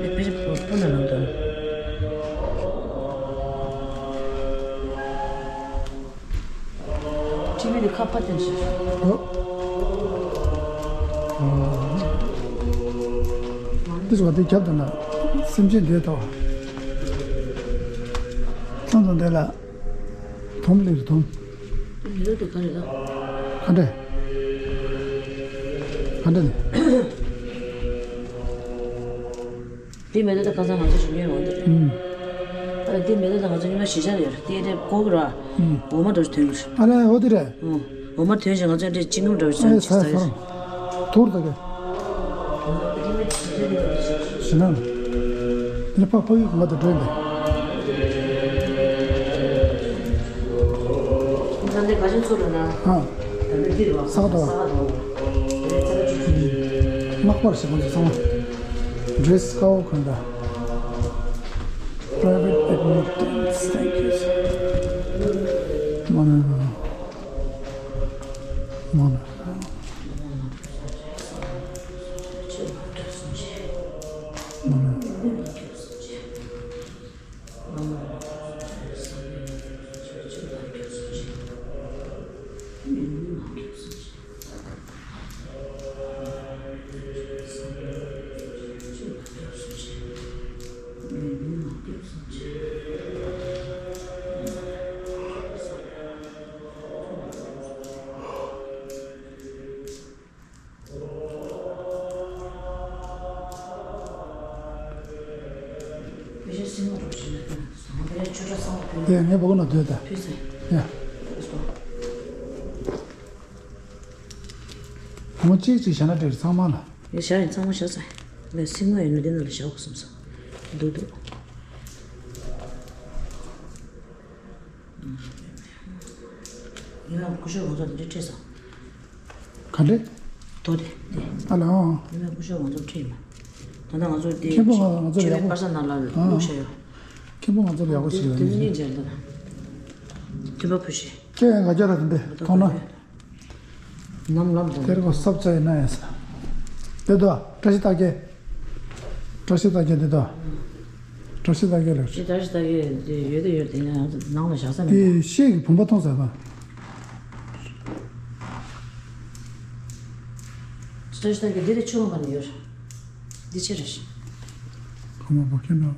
ཨེ་བེ་ས་པོ་པོ་ན་ལོག་ད། ཁྲིམས་མེད་དུ་ཁ་ཕར་སྟོན་ཤིག་ཨོ། ཨོ། འདི་ཟེར་བ་འདི་རྒྱབ་དང་ན་སེམས་ཅན་འདས་དོ། ཚང་ཚང་འདས་ལ། དོམ་ལེར་དོམ། མི་ལོ་དེ་ག་རེ་ལ། ག་འདྲས། ག་འདྲས་ནི། འདི་མེ་ཏོག་ད་ཁ་སང་ང་ཚོ་ཞིག་ཉོས་འོང་འདི་རེད། ཨུམ། ཨ་འདི་མེ་ཏོག་ད་ང་ཚོ་ཉི་མ་བཞི་ཆ་ཡོད་རེད་དེ་རེད་གོ་གི་ར། ཨུམ། འོ་མ་འདྲ་ཞིག་ཐོན་གི་རེད། ཨ་རེ་འོ་དེ་རེད། ཨུམ། འོ་མ་ཐོན་ཞིང་ང་ཚོ་འདྲ་ཅི་ངམ་འདྲ་ཞིག་ཨེ་ས་ས་ར། ཐུར་ད་གེ། ཞི་ན། འདི་ཕ་ཕ་གི་གོང་མ་དང་འགྲོ་ཡིན་པས། ད་འདི་ག་ཅན་ཚུར་ལ་ན། ཨ། ད་འདི་འདིར་བ། ས་ག་ད་བ། ས་ག་ད་བ། རེད་ཚ་ལ་ཅུ་ཅུ། མག་པར་ཞིག་ང་ཚོ་ཚང་མ། Dress code གང་ད། Private admittance, thank you. མ་ན། མ་ན། མ་ན། དེ་ངས་བོག་ན་སྡོད་ད། ཡ། ཁོང་གཅིག་གཅིག་བྱས་ན་འགྲིག་ཚང་མ་ལ། ཡ་བཞག་ཡིན་ཚང་མ་བཞག་ཚར། ངས་སེམས་ངོ་ཡིན་ན་འདི་ནང་ལ་བཞག་དགོས་བསམ་སོང་། འདུག་འདུག་ཉི་མ་སྐུ་ཞབས་ང་ཚོ་འདི་འདྲ་ཁྲིད་སོང་། ག་འདྲས། དོ་དེ་དེ། ཨ་ལ་ཨང་། ཉི་མ་སྐུ་ཞབས་ང་ཚོ་ཁྲིད་ཡིན་པ། ད་ལྟ་ང་ཚོ་དེ་མཁན་པོ་ང་ང་ཚོ་ཆོས་ཡག་པའི་པོ་པར་ས་ནང་ལ་ཨ་ལུག་ཤ་ཡོད། མཁན་པོ་ང་ཚོ་ཡག་པོ་ཞིག་ཡོད་དེ་ནི་མཁྱེན་འདུག་མཐུན་པ་ཕུ་ཤེས། ཁྱེད་ཡང་ག་རྒྱ་ར་དེ་འདྲས་མཐོང་ན། ནམ་ལམ་དང་། དེར་གོ་སབ་ཆ་ཡིན་ན་ཡང་ས། དེ་དོ་བཀྲ་ཤིས་རྟགས་བརྒྱད། བཀྲ་ཤིས་རྟགས་བརྒྱད་དེ་དོ། བཀྲ་ཤིས་རྟགས་བརྒྱད་ལ། ཅི་བཀྲ་ཤིས་རྟགས་བརྒྱད་དེ་ཡོད་དེ་ཡོད་དེ་ཡང་ནང་ལ་བཞག་ས་མེད་དེ་ད། ཤེལ་གྱི་བུམ་པ་མཐོང་ས་ཡོད་པ། བཀྲ་ཤིས་རྟགས་བརྒྱད་འདི་དེ་ཆུ་བོ་ག་ནས་ཡོད། འདི་ཆི་རེད། ཁོ་མོ་བོ་ཁྱེད་ནོ།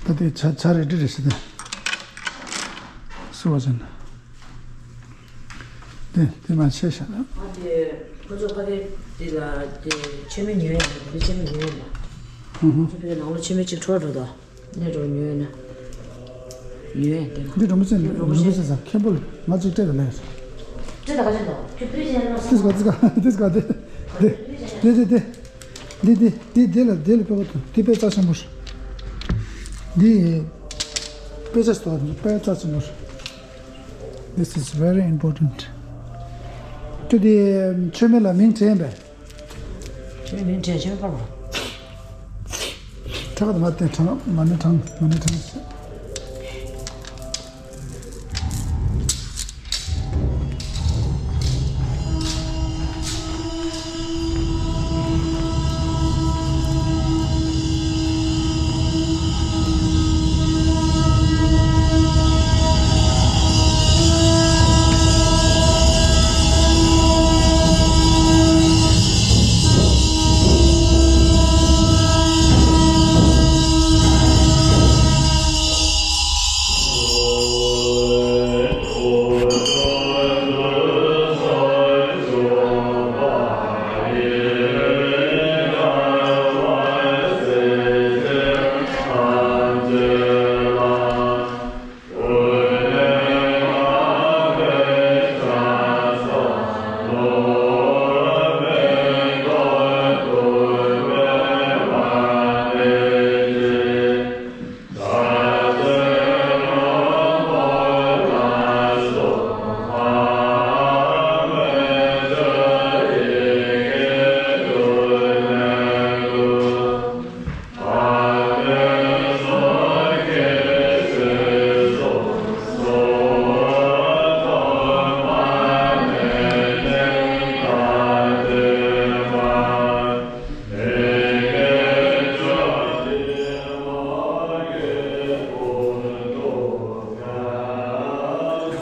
ད་དེ་ཆ་ཆ་རེ་འདྲི་རེ་ཞིག་དེ། སུ་བ་ཅན། དེ་དེ་མ་ཆེ་ཤ་ན། ཨ་དེ་ཁོ་ཚོ་ཕ་གི་དེ་ལ་དེ་ཆེན་མོ་ཉོས་ཡིན་དེ་ཆེན་མོ་ཉོས་ཡིན་ལ། ཧུ་ཧུ། ཁོ་ཚོ་ཕ་གི་ནང་ལོ་ཆེན་མོ་གཅིག་འཕྲོ་འགྲོ་དོ། ནས་འགྲོ་ཉོས་ན། ཉོས་ཡིན་དེ་ལ། འདི་རིན་པོ་ཆེ་རིན་པོ་ཆེ་ཟ་མཁན་པོ་ང་གཅིག་སྤྲད་དང་ལས། སྤྲད་དང་ག་ཅན་དོ་ཁྱོད་པི་རི་ཇན་ལ་སོང་། དེ་སྐོར་དེ་སྐོར་དེ་སྐོར་དེ། དེ་དེ་དེ་དེ། འདི་འདི་འདི་འདི་ལ་འདི་ལ་དཔེ་བ་དང་འདི་དཔེ་རྩ་ཆེན་པོ་རེད། འདི་དཔེ་རྩ་ཆེན་པོ་རེད། This is very important. ཁྱོད་འདི་མཆོད་མེ་ལ་མིང་བྲིས་པས། མཆོད་མེ་མིང་བྲིས་མཆོད་མེ་ཕར་བ། ཁྲག་དང་མ་བསྟན་གྲང་མ་ནི་གྲང་མ་ནི་གྲང་།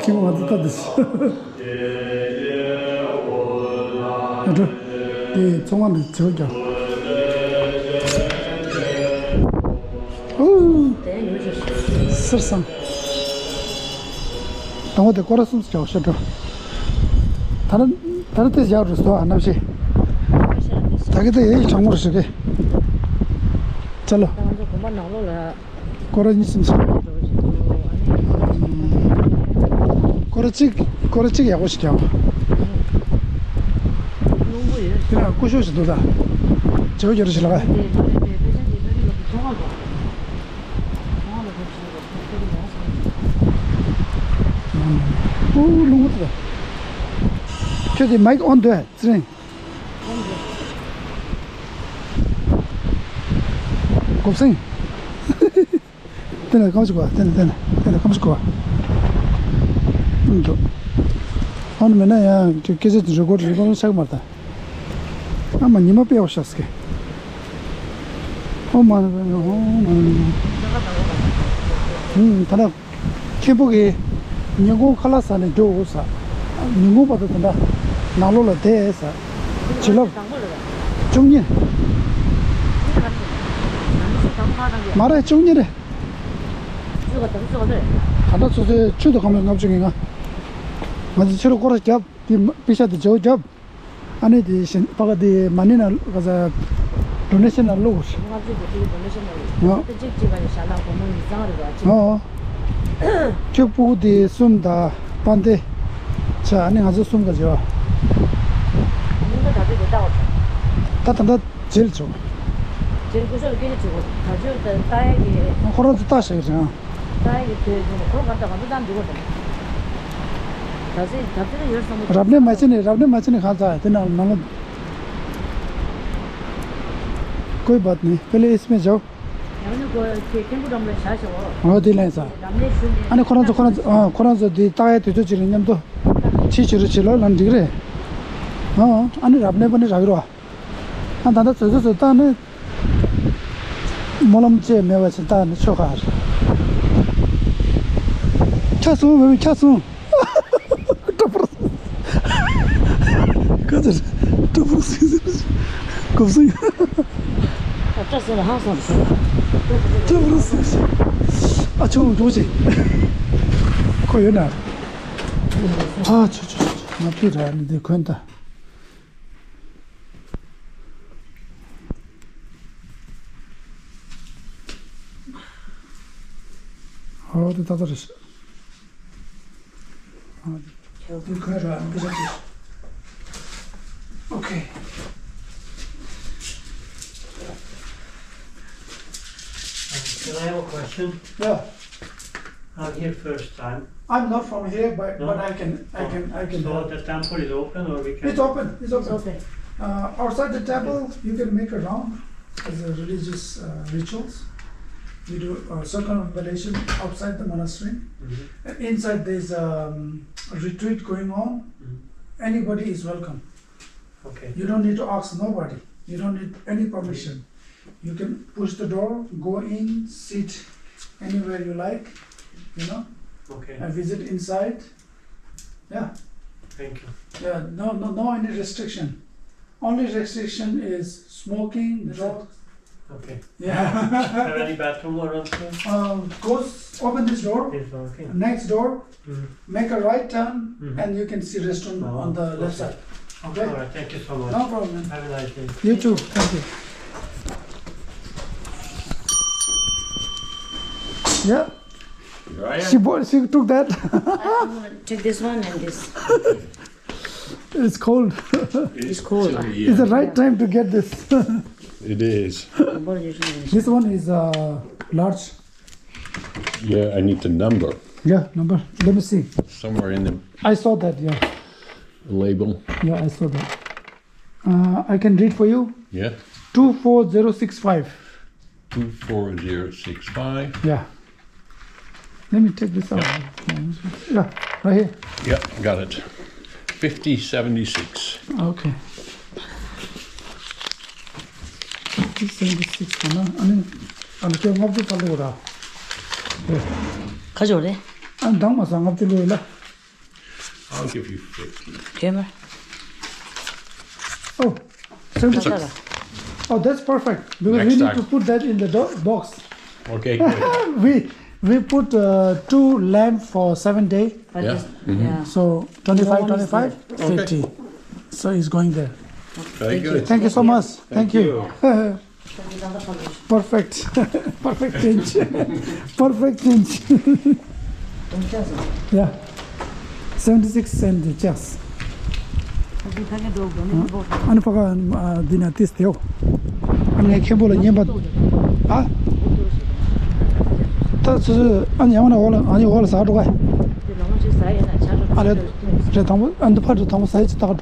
ཁྱིམ་ང་ཚོ་ལྟ་དུས། ཨ་འགྲོ། དེ་ཚོང་ཁང་ནས་བྱེའུ་རྒྱག་ཨུ། སེར་སང་། དང་པོ་དེ་སྐོར་ར་གསུམ་བྱའོ་ཤོད་འགྲོ། ད་ར་ད་ར་དེ་བཞག་རུ་སོ་ཨ་གནམ་གཤིས། ད་གི་དེ་ཡེ་གྲང་མོ་རུ་ཞིག་གི་ཅ་ལོ། ད་ང་ཚོ་དགོན་པ་ནང་ལོགས་ལ། སྐོར་ར་གཉིས་གསུམ་ཞིག་སྐོར་ར་གཅིག་སྐོར་ར་གཅིག་ཡག་པོ་ཞིག་རྒྱག་རླུང་བུ་ཡོད། དེ་ལ་སྐུ་ཞབས་ཞིག་འདུག་ད། བྱེའུ་རྒྱག་རུ་ཞིག་ལ་ག་དེ་དེ་དེ་དཔེ་ཆ་དེ་ཕ་གི་ལོག་གི་ཐོག་མ་ལོག་ཐོག་མ་ལོག་ཐོག་ཞིག་ལོག་ཐོག་ཁྱོད་ཀྱི་ལོག་སོང་། ཨུ་རླུང་བུ་དེ། ཁྱོད་དེ་མའིག་ཨོན་འདུག་ཨ། ཚེ་རིང་། གོ་སེང་། དེ་ནས་ཁམས་ཤིག་གོ་དེ་ནས་དེ་ནས་དེ་ནས་ཁམས་ཤིག་གོ་ཨུམ་འདུག་ཨ་ནི་མེད་ན་ཡང་ཁྱོད་སྐད་ཆ་དེ་རེ་ཀོར་རེ་ཀོར་ཆག་མ་ད། ཨ་མ་ཉི་མ་དཔེ་ཡག་ཤག་སྐད། ཨོ་མ་ཨོ་མ་ཨུམ་ད་ལྟ། མཁན་པོ་གིས་ཉིན་གུང་ཁ་ལག་ཟ་ནས་འགྲོ་འོ་ཟ། ཉིན་གུང་བར་དུ་དེ་འདྲ་ནང་ལོགས་ལ་བསྡད་ཟ། བྱིན་རླབས་བཅུ་གཉིས། མ་རེད་བཅུ་གཉིས་རེད། ད་ལྟ་ཚོད་ཚོད་ཆུ་དང་ཁམས་ལྔ་བཅུ་ང་ལྔ། ང་ཚོ་ཕྱི་ལོགས་སྐོར་ར་བརྒྱབ་དེ་པེ་ཤ་དེ་བྱེའུ་བརྒྱབ། ཨ་ནི་དེ་བཞིན་ཕ་ག་དེ་མ་ཎི་ན་ག་ས་ཌོ་ནེ་ཤན་ན་བླུགས། ལྔ་བཅུ་དགུ་བཅུ་གི་ཌོ་ནེ་ཤན་ན་བླུགས། ཨོ། དེ་གཅིག་གཅིག་ག་ནས་བཞག་ན་སྒོར་མོ་ཉིས་བརྩེགས་རེ་རེ་གཅིག་ཨོ། ཁྱོད་སྤུ་གུ་དེ་གསུམ་དང་དཔལ་ལྡན་ཆ་ཨ་ནི་ང་ཚོ་གསུམ་ག་བྱེད་བ། སྙིང་པོ་ད་ཚོད་དེ་ལྟ་བ། ད་ད་ལྟ་རྗེས་ལ་བྱུང་། རྗེས་ལ་སྐུ་ཞབས་ལ་སྐད་ཆ་དྲི་དགོས། ད་ཚོད་ད་ལྟ་ཡ་གི་ཁོ་རང་ཚོ་ལྟ་བཞག་གི་རེད་ཨང་། ད་ཡི་དུས་ཁོ་གར་ད་ག་ཚོད་བཏང་འདུག་ག་ད་ཚོད་ད་ཚོད་ཡོད་བསམ་གི་རབ་གནས་མ་བྱེད་ནི་རབ་གནས་མ་བྱེད་ནི་གང་ཚ་དེ་ནང་ནང་ལ། कोई बात नहीं पहले इसमें जाओ ཡང་ནི་ཁོ་ཁྱེད་མཁན་པོ་འགྲམ་ལ་བཞག་ཤོག་ཨོ་དེ་ལན་ས། རབ་གནས་ཞུ་ནས་ཨ་ནི་ཁོ་རང་ཚོ་ཁོ་རང་ཚོ་ཨ་ཁོ་རང་ཚོ་དེ་ལྟ་ཡ་དུས་ཚོད་ཅིག་ལ་མཉམ་དུ་ཕྱི་ཕྱི་རུ་ཕྱི་ལོགས་ལ་འགྲིག་རེད། ཨོ་ཨ་ནི་རབ་གནས་པ་ནི་རག་གི་རོ། ཨ་ད་ལྟ་ཚོད་ཚོད་ཚོད་བཏང་ནས། སྨོན་ལམ་བཅས་མེད་པ་ཞིག་བཏང་ནས་ཆོ་ག་རེད། ཁྱག་སོང་བས་ཁྱག་སོང་། སྐྲ་ཕུར། ཁ་ཚར། སྐྲ་ཕུར་སིང་སིང་། གོབ་སིང་། སྐྲ་སོང་ལ་ཧང་སོང་ཟེར། སྐྲ་ཕུར་སིང་སིང་། ཨ་ཆུང་འགྲོ་ཅིག་ཁོ་ཡོད་ན། ཨ་ཆུ་ཆུ་ཆུ་ང་ཕི་ར་ནི་དེ་གོན་ད། ཨོ་དེ་ཏག་ཏག་རེད་ཤག་ཨོ་དེ་ཁོས་ར་འདི་ར་དེ། Okay. Can I have a question? Yeah. I'm here first time. I'm not from here, but, no? But I can, I can, I can. So help. The temple is open, or we can? It's open. It's open. It's open. Uh, outside the temple, you can make a round as a religious uh, rituals. We do uh, circumambulation outside the monastery. Mm-hmm. And inside there's a um, retreat going on. Mm-hmm. Anybody is welcome. Okay. You don't need to ask nobody. You don't need any permission. You can push the door, go in, sit anywhere you like, you know, okay, and visit inside. Yeah. Thank you. Yeah, no, no, no any restriction. Only restriction is smoking, drugs. Okay. Yeah. Have any bathroom or anything? Um, go s- open this door. This one, okay. Next door. Mm-hmm. Make a right turn, mm-hmm, and you can see restroom, oh, on the left, okay, side. Okay? All right, thank you so much. No problem. Have a nice day. You too. Thank you. Yeah. Here I am. She bought, she took that. I'm gonna take this one and this. It's cold. It's cold. It's the right time to get this. It is. This one is uh, large. Yeah, I need the number. Yeah, number. Let me see. Somewhere in the I saw that, yeah. Label. Yeah, I saw that. Uh, I can read for you. Yeah. Two four zero six five. Two four zero six five. Yeah. Let me take this out. Yeah, right here. Yeah, got it. Fifty seventy-six. Okay. Fifty seventy-six ཁ་ན་ཨ་ནི་ཨ་ནི་ལྔ་བཅུ་ཙམ་ལོས་ར། ཁ་ཅོ་རེད། ཨ་ནི་དང་མ་ས་ལྔ་བཅུ་ལོས་ལ། I'll give you fifty. Camera. Oh, seventy-six. Oh, that's perfect. Because we need to put that in the do- box. Okay, good. We we put uh, two lamp for seven day. Yeah. So twenty-five, twenty-five, fifty. So it's going there. Very good. Thank you so much. Thank you. Perfect. Perfect change. Perfect change. Yeah. Seventy six cent ཅེས། ཨ་ནི་ཕ་ག་འདི་ན་ཏིས་ཏེའོ། ཨ་ནི་མཁན་པོ་ལ་བརྙན་པ། ཨ། ད་སོ་སོ་ཨ་ནི་ཡང་ན་འོག་ལ་ཨ་ནི་འོག་ལ་ཟ་འགྲོ་ག་ཨ་ལེ། རེད་དང་པོ་ཨ་འདི་ཕར་འགྲོ་དང་པོ་ཟ་ཡི་ཅི་ཏག་འགྲོ།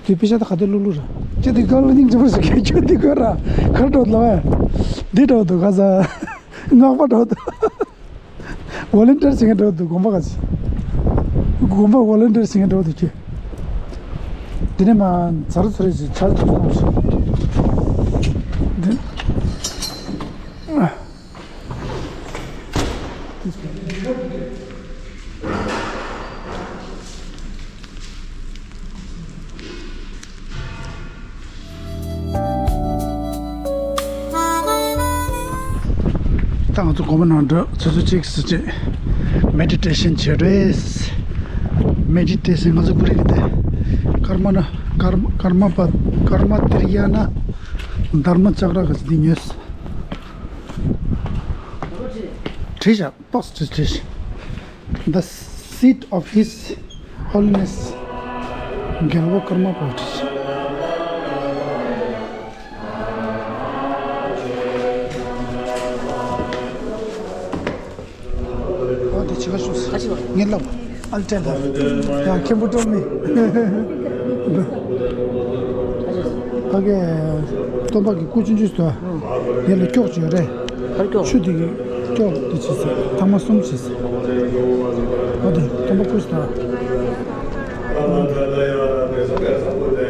དེ་པེ་ཤ་ད་ག་དེ་ལུག་ལུག་ར། ཁྱེད་དེ་ག་ལ་སྙིང་རྗེ་པོ་ཞིག་གིས་ཁྱོད་དེ་ག་ར་ག་འགྲོ་ལ་བས། འདི་འགྲོ་འདུག་ག་ས། སྔགས་པ་འགྲོ་འདུག་ཝོ་ལན་ཊིར་བྱེད་མཁན་འགྲོ་འདུག་དགོན་པ་ག་ཅི། དགོན་པ་ཝོ་ལན་ཊིར་བྱེད་མཁན་འགྲོ་འདུག་ཁྱོད། འདི་ནས་མ་ཚར་ཚུར་རེ་ཞིག་ཆར་ཐུབ་སོང་ཞིག་འདི། ད་ང་ཚོ་དགོན་པ་ནང་འགྲོ་ཚོད་ཚོད་ཅིག་སུ་ཅིག་མེ་ཌི་ཊེ་ཤན་བྱེད་རེས། མེ་ཌི་ཊེ་ཤན་ང་ཚོ་བུ་རིག་གི་དེ་ཀརྨ་ན་ཀརྨ་ཀརྨ་པ་ཀརྨ་ཏིར་ཡ་ན་དྷརྨ་ཅཀ་ར་ག་ཅི་འདི་ཉོས། བྲིས་བཞག་ཏོག་ཙམ་བྲིས། The seat of His Holiness རྒྱལ་བ་ཀརྨ་པ་བྲིས། ཨོ་དེ་ཆེ་ཁ་ཤོས་ངེད་ལ། ཨལ་ཏེ་ལ། ཡང་མཁན་པོ་སྤྲོ་མི། ཕ་གི་སྟོན་པ་གི་སྐུ་ཆུང་ཆུང་སུ། དེ་ལ་སྐྱོགས་ཅིག་ཡོད་རེད། ཆུ་དེ་གི་སྐྱོགས་དེ་བྱས་སོ། ཐ་མ་གསུམ་བྱས་སོ། ཨོ་དེ་སྟོན་པ་སྐུ་སུ་དང་།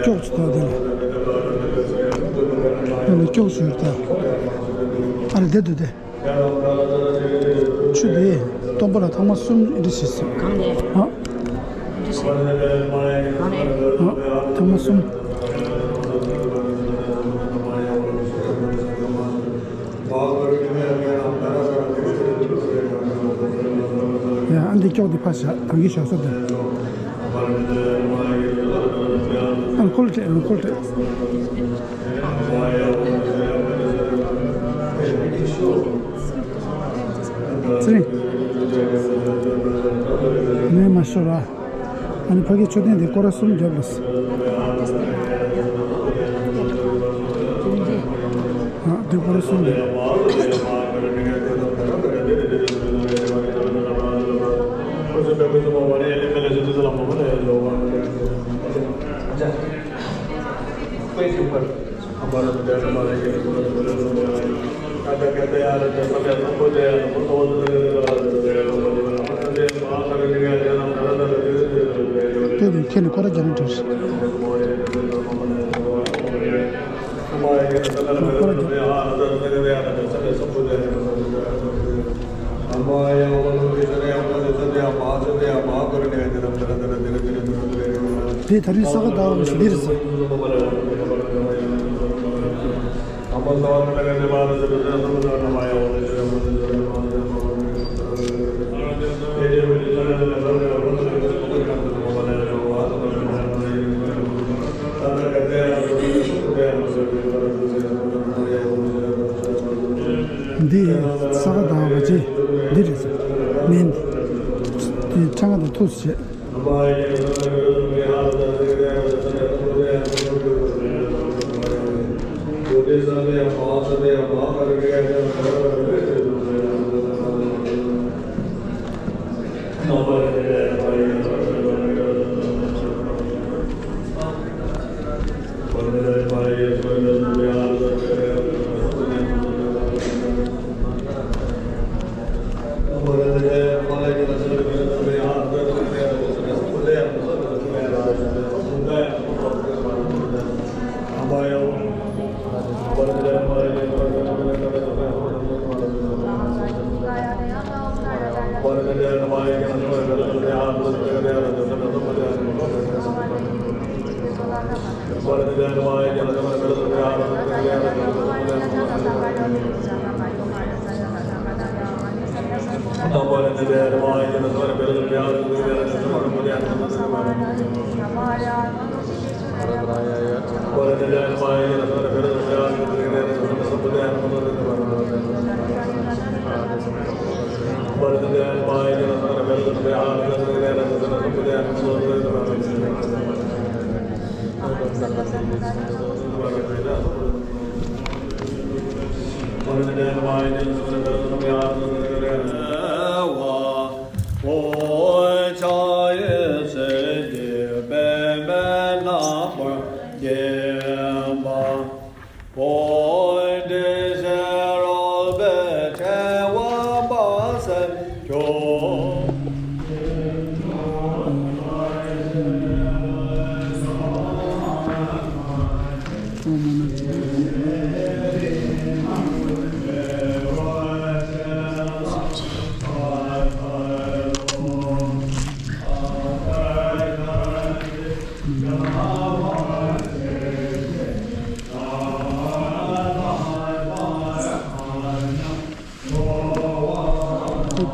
སྐྱོགས་ཅིག་དང་དེ་ལ། དེ་ལ་སྐྱོགས་ཅིག་ཡོད་རེད་ད། ཨ་ལ་དེ་དུ་དེ། ཆུ་དེ་སྟོན་པ་ལ་ཐ་མ་གསུམ་འདི་བྱས་སོ། གང་ནས། ཨ། འདི་བྱས། གང་ནས། ཨ། ཐ་མ་གསུམ། ཡ་ཨ་འདི་སྐྱོགས་འདི་ཕར་བཞག་ད་གིན་བཞག་ས་དེ། ཨ་ཁོལ་ཏེ་ཨ་ཁོལ་ཏེ། ཚེ་རིང་། ངས་མ་ཤོར་བ། ཨ་ནི་ཕ་གི་མཆོད་རྟེན་དེ་སྐོར་ར་གསུམ་བརྒྱབ་ལ། ཨ་དེ་སྐོར་ར་གསུམ་བརྒྱབ། དེ་དུས་ཁྱེད་ནི་སྐོར་ར་རྒྱག་ན་འགྲིག་རེད། སྐོར་ར་རྒྱག་དེ་ད་རིང་ས་ག་ཟླ་བ་འདིར། འདི་ས་ག་ཟླ་བ་ཅིག་འདི་རེད། མིན། འདི་ཁྲ་ང་དང་ཐུགས་སུ་ཆེ།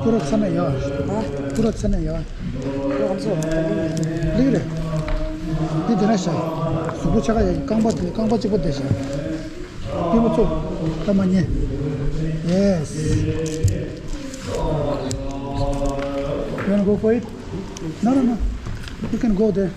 ཀུ་ར་ཚ་ན་ཡ། ཀུ་ར་ཚ་ན་ཡ། ལིག་རེད། འདི་དེ་ན་ཤ། གཟུགས་པོ་ཆ་ག་ཡ་རྐང་པ་དེ་རྐང་པ་གཅིག་པོ་དེ་ཤ། པི་མོ་ཚོ། ད་མ་ཉེ། Yes. You wanna go for it? No, no, no. You can go there.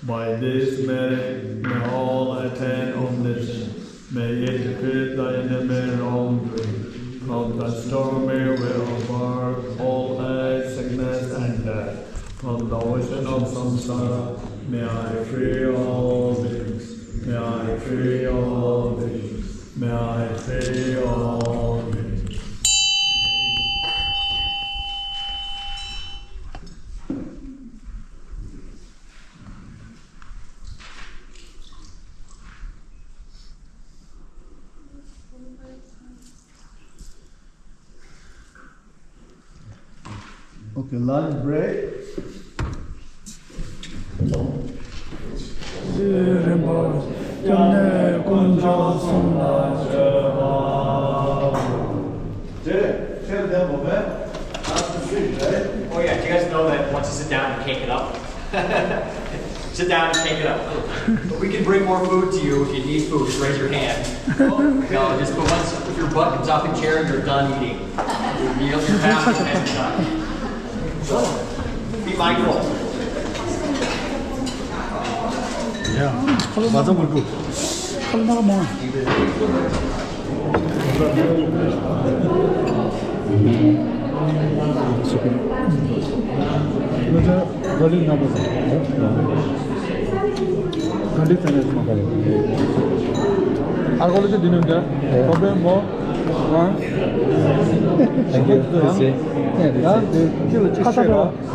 By this merit, may all attain omniscience. May it defeat the enemy wrongdoing. From the stormy way of birth, old age, sickness, and death. From the ocean of samsara, may I free all beings. May I free all beings. May I free all beings. Okay, lunch break. ཤྲཱི་རིན་པོ་ཆེ་ནས་དཀོན་མཆོག་གསུམ་ལ་མཆོད་པ། Jay, tell them, okay? After this, right? Oh yeah, do you guys know that once you sit down, you can't get up? Sit down and take it up. But we can bring more food to you if you need food. Just raise your hand. Well, just put once if your butt comes off the chair, you're done eating. Your meal, your fast has begun. So, be mindful. Yeah. What's up, Gurgu? Garlic number. Garlic and smoke. Alcohol is dinner. Problem mo. Huh? Thank you. Yeah, the kilo chicken.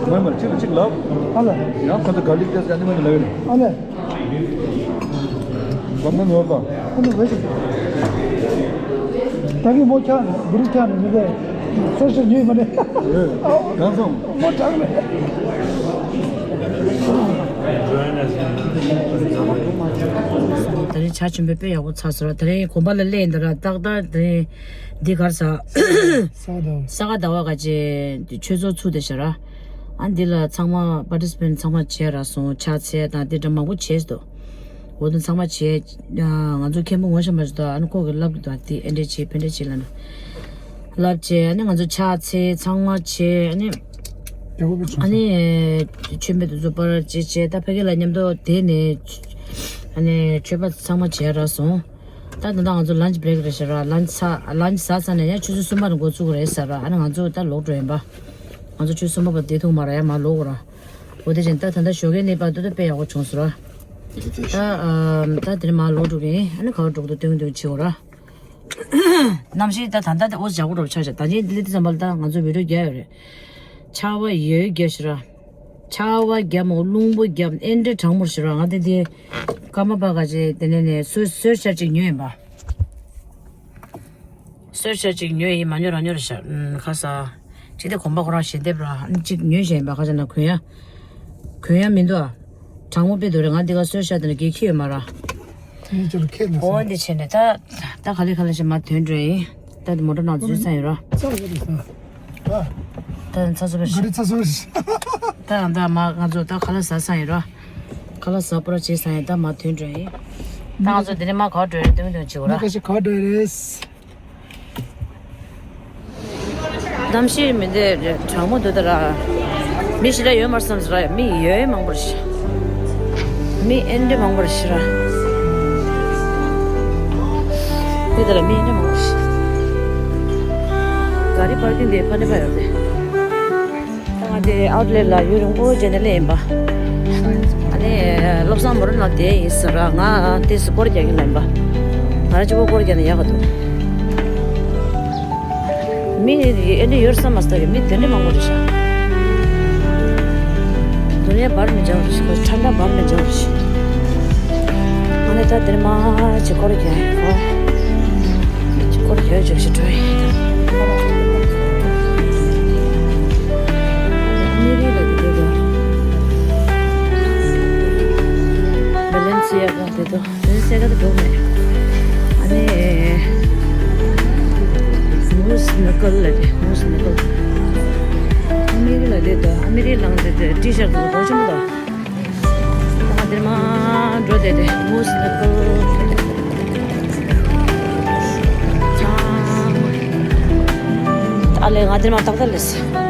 Mama, chicken, chicken love. Ala. Yeah, for the garlic taste, animal level. Ala. Bamna no ba. Ano ba shi. Tagi mo kya, buru kya ne, ne. Sa shi ni ma ne. Ganso. Mo tang ne. ད་རིང་ཇ་ཆེན་པོ་དཔེ་ཡག་པོ་ཚ་སོང་ར། ད་རིང་དགོན་པ་ལ་སླེབས་ཡིན་ད་ར། ཏག་ཏག་ད་རིང་འདི་གར་ས། ས་ག་ཟླ་བ། ས་ག་ཟླ་བ་ག་ཅེ་ཆོས་ཚོགས་ཚུགས་བསྡད་ཤག་ར། ཨ་འདི་ལ་ཚང་མ་པར་ཊི་སི་པེན་ཊི་ཚང་མ་བྱས་ར་སོང་། ཕྱག་འཚལ་དང་དེ་འདྲ་མང་པོ་བྱས་འདུག་འོ་དེ་ཚང་མ་བྱས། ང་ཚོ་མཁན་པོ་ངོ་ཤེས་མ་ཞིག་འདུག་ཨ་ནི་ཁོ་གིས་ལབ་ཀྱི་འདུག་དེ་ཨེ་འདྲས་བྱེད་ཕན་འདྲས་བྱེད་ལབ་ནས། ལབ་བྱས་ཨ་ནི་ང་ཚོ་ཕྱག་འཚལ་ཚང་མ་བྱས། ཨ་ནི་ཨ་ནི་མཆོད་མེ་དེ་ཚོ་པར་བྱས་བྱས། ད་ཕ་གི་ལ་མཉམ་དུ་དེ་ནས་ཨ་ནི་མཆོད་པ་ཚང་མ་བྱས་ར་སོང་། ད་ད་ལྟ་ང་ཚོ་ལན་ཆི་བྷི་རེག་རེད་ཤག་ར། ལན་ཆི་ལན་ཆི་ཟ་ཚར་ནས་ཡང་ཆུ་ཚོད་གསུམ་པ་ནས་འགོ་ཚུགས་ཀྱི་རེད་ཟེར་ར། ཨ་ནི་ང་ཚོ་ད་ལོག་འགྲོ་ཡིན་པ། ང་ཚོ་ཆུ་ཚོད་གསུམ་པ་བར་བསྡད་ཐུབ་མ་རེད། ཡང་མར་ལོག་དགོས་ར། འོ་དེ་བཞིན་ད་ད་ལྟ་ཞོགས་ཀའི་གནས་བབ་ད་ད་དཔེ་ཡག་པོ་བྱུང་སོང་ར། ད་ཨ་ད་དེ་ནས་མར་ལོག་འགྲོ་གི་ཡིན། ཨ་ནི་ག་པར་འགྲོ་གི་འདུག་སྟོན་གི་འདུག་བྱེད་དགོས་ར། གནམ་གཤིས་ད་ད་ལྟ་དེ་འོ་ཞེ་དྲག་པོ་འདྲ་པོ་ཆགས་ཤག་ད་ཅི་འདི་ལས་དེ་ཙམ་པ་ལ་ད་ང་ཚོ་བི་ཌིའོ་རྒྱག་ཡོད་རེད། ཆར་པ་ཡོད་རྒྱག་ཤག་ར། ཆར་པ་རྒྱབ་མོ་རླུང་པོ་རྒྱབ་ཨེ་འདྲ་གྲང་མོ་ཞིག་ར། ང་དེ་དེ་ཀརྨ་པ་ག་ཅེ་དེ་ནས་ནས་གསོལ་གསོལ་ཇ་ཅིག་ཉོས་ཡིན་པ། གསོལ་ཇ་ཅིག་ཉོས་ཡིན། མ་ཉོ་རང་ཉོ་རེད་ཤག་ཨུམ་ཁ་ས། ཅིག་དེ་གོམ་པ་ཁོ་རང་ཞལ་འདེབས་ར། ཨ་ནི་ཅིག་ཉོས་བཞག་ཡིན་པ། ཁ་ས་ན་གོན་ཡ། གོན་ཡ་མི་འདུག་ཨ། གྲང་མོ་དཔེ་འདུག་རེད། ང་འདི་ག་གསོལ་ཇ་དེ་ནས་གེ་ཁྱི་ཡོད་མ་ར། ངས་ཁྱོད་ལ་ཁྱེད་ན་ཨོ་ས། འདི་བྱས་ནས་ད། ད་ག་ལེ་ག་ལེ་ཞིག་མར་ཐོན་འགྲོ་ཡིན། ད་འདི་མོ་ཊ་ནང་འཛུལ་ཚར་ཡོད་ར། ཚ་བ་རེད་ས། ད་ཚ་སོ་བ་ཞིག་ག་རེ་ཚ་སོ་བ་ཞིག་ད་ད་མ་ང་ཚོ་ད་ཁ་ལག་ཟ་ཚར་ཡོད་ར། ཁ་ལག་ཟ་པོ་ར་བྱས་ཚར་ཡིན། ད་མར་ཐོན་འགྲོ་ཡིན། ད་ང་ཚོ་འདི་ནས་མར་ག་པར་འགྲོ་ཡིན། སྟོན་སྟོན་བྱེད་དགོས་ར། ད་ག་ཞིག་ག་པར་འགྲོ་ཡིན་རེད། གནམ་གཤིས་མི་འདི་གྲང་མོ་འདུག་ད་ར། མི་ཞེ་དྲག་ཡོད་མ་རེད་བསམ་ཟེར་ར། མི་ཡོད་མང་པོ་རེད། མི་ཨེ་འདྲ་མང་པོ་རེད་ཤག་ར། འདི་ད་ར་མི་ཨེ་འདྲ་མང་པོ་རེད་ཤག་ག་རི་པར་ཀིང་དེ་ཕ་ནས་ཕ་ཡོད་རེད། ད་ང་ དེ་ཨའུཊ་ལེཊ་ལ་ཡུན་རིང་པོ་བྱས་ནས་སླེབས་ཡིན་པ། ཨ་ནི་བློ་བཟང་མོ་རང་ལ་དེ་ཡིན་ཟེར་ར། ང་དེ་སུ་སྐོར་རྒྱག་གིན་ལ་ཡིན་པ། ང་རང་གཅིག་པོ་སྐོར་རྒྱག་ན་ཡག་ག་འདུག་མི་ཨེ་འདྲ་ཡོད་བསམ་མ་སོང་། མི་དེ་འདྲ་མང་པོ་རེད་ཤག་དུ་ནས་བར་མི་འཇག་རེད་ཤག་ཁྲ་འདྲ་བར་མི་འཇག་རེད་ཤག་ཨ་ནི་ད་དེར་མ་ཅིག་སྐོར་རྒྱག་ཡིན་པ། ཅིག་སྐོར་རྒྱག་ཅིག་ཞིག་འགྲོ་ཡིན། མི་རིགས་ལ་དེ་འདྲ་འདུག་བེ་ལན་སི་ཡ་ག་དེ་འདུག་བེ་ལན་སི་ཡ་ག་དེ་འདུག་མེད། ཨ་ནི་མུ་སི་ནི་ཀལ་ལ་རེད། མུ་སི་ནི་ཀལ། ཨ་མི་རི་ལ་དེ་འདུག་ཨ་མི་རི་ལང་དེ་དེ་ཊི་ཤར་དེ་འདུག་ཆེན་པོ་འདུག་ང་འདིར་མ་འགྲོ་བསྡད་དེ་མུ་སི་ལ་ཀོ། ཨ་ལེ་ང་འདིར་མ་ཏག་ཏག་ལས།